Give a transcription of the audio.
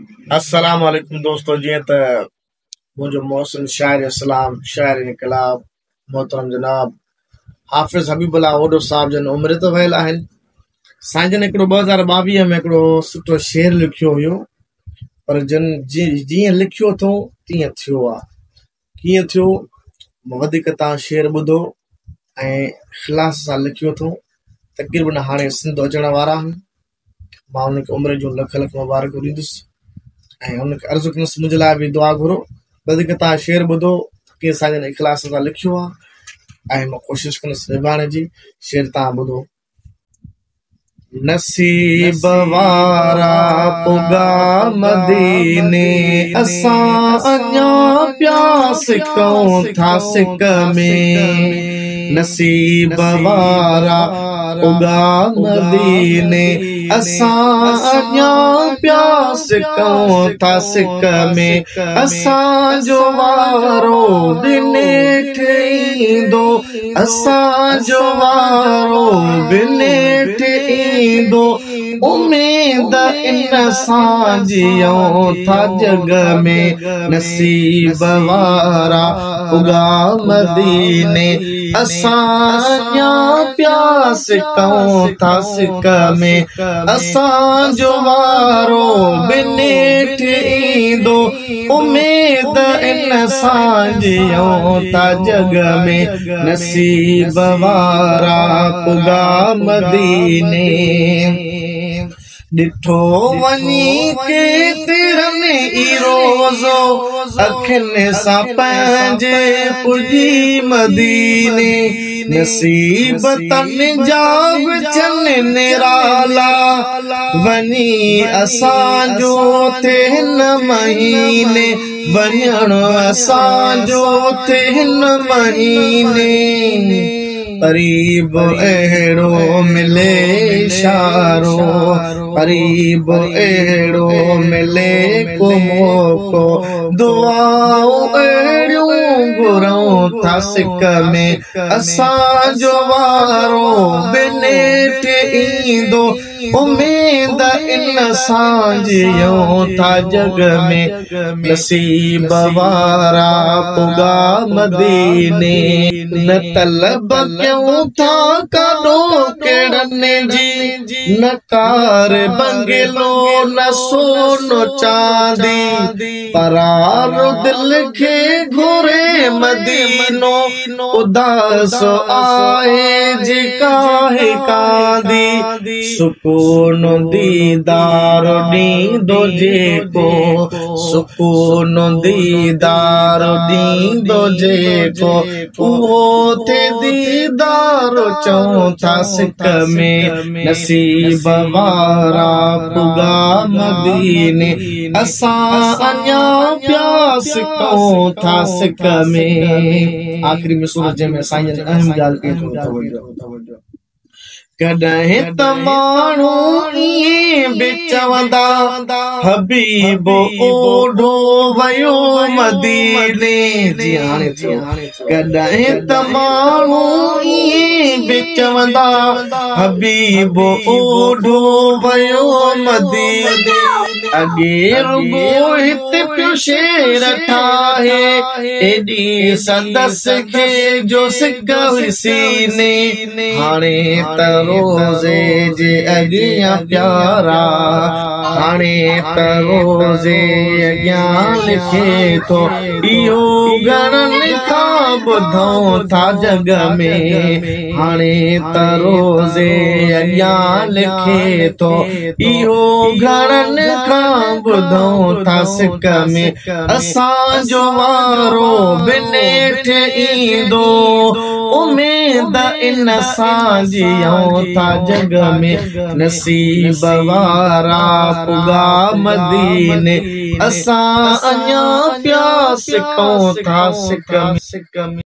السلام عليڪم دوستو جيئن ته منهنجو محسن شاعر اسلام شاعر انقلاب محترم جناب حافظ حبيب الله اوڍو صاحب جن عمري تي ويل آهن سائين جن هڪڙو 2022 ۾ هڪڙو سٺو شعر لکيو هيو پر جن جيئن لکيو اٿئون تيئن ٿيو آ ڪيئن ٿيو وڌيڪ توهان شعر ٻڌو ۽ اخلاص سان لکيو اٿئون تقريبن هاڻي سنڌ اچڻ وارا آهن مان ان کي عمري جون لک لک مبارڪون ڏيندس ۽ ان کي عرض ڪندس منهنجي لاء به دعا گهرو وڌيڪ توهان شعر ٻڌو ڪيئن سائين جن اخلاص سان لکيو آهي ۽ مان ڪوشش ڪندس نڀائڻ جي شعر توهان ٻڌو نصيب وارا پڳا مديني اسان اڃا پيا سڪون ٿا سڪ ۾ نصيب وارا پڳا مديني اسان اڃا پيا سڪون ٿا سڪ ۾ اسان جو وارو به نيٺ ايندو اسان جو وارو به نيٺ ايندو اميد ان سان جيئون ٿا جڳ ۾ نصيب وارا پڳا مديني اسان اڃا پيا سڪون ٿا سڪ ۾ اسان جو وارو به نيٺ ايندو اميد ان سان جيئون ٿا جڳ ۾ نصيب وارا پڳا مديني ڏٺو وڃي ڪيترن ئي روزو اکين سان پنهنجي پڄي مديني نصيب تن جا به ٿين نرالا وڃي اسان جو ٿئي هن مهيني وڃڻ اسان جو ٿئي هن مهيني قريب اهڙو ملي اشارو قريب اهڙو ملي ڪو موقعو دعائون اهڙيون گهرون ٿا سڪ ۾ اسان جو وارو به نيٺ ايندو اميد ان سان جيئون ٿا جڳ ۾ نصيب وارا پڳا مديني نه طلب ڪيون ٿا ڪاڏو ڪهڙن جي نه ڪار بنگلو نه سون چاندي پرار دل کي گهري مدينو اداس آهي جيڪا هيڪاندي سڪون ديدار ڏيندو جيڪو سڪون ديدار ڏيندو جيڪو اهو ٿئي ديدار چئون ٿا سڪ ۾ نصيب وارا پڳا مديني اسان اڃا پيا سڪون ٿا سڪ ۾. آخري مصرع جنهن ۾ سائين جن اهم ڳالهه ڪئي ٿورو توجه. ڪڏهن ته ماڻهو ائين به چوندا حبيب اوڍو ويو مديني جيئن هاڻي ٿيو. ڪڏهن ته ماڻهو ائين به چوندا حبيب اوڍو ويو مديني اڳي رڳو هت پيو شعر ٺاهي ايڏي سندس کي جو سڪ هئي سيني هاڻي ته روضي جي اڳيان پيارا هاڻي ته روضي اڳيان لکي ٿو اهو گهڻن کان ٻڌون ٿا جڳ ۾ هاڻي ته روضي اڳيان لکي ٿو اهو گهڻن کان ٻڌون ٿا سڪ ۾ اسان جو وارو به نيٺ ايندو اميد ان سان جيئون ٿا جڳ ۾ نصيب وارا پڳا مديني اسان اڃا پيا سڪون ٿا سڪ ۾.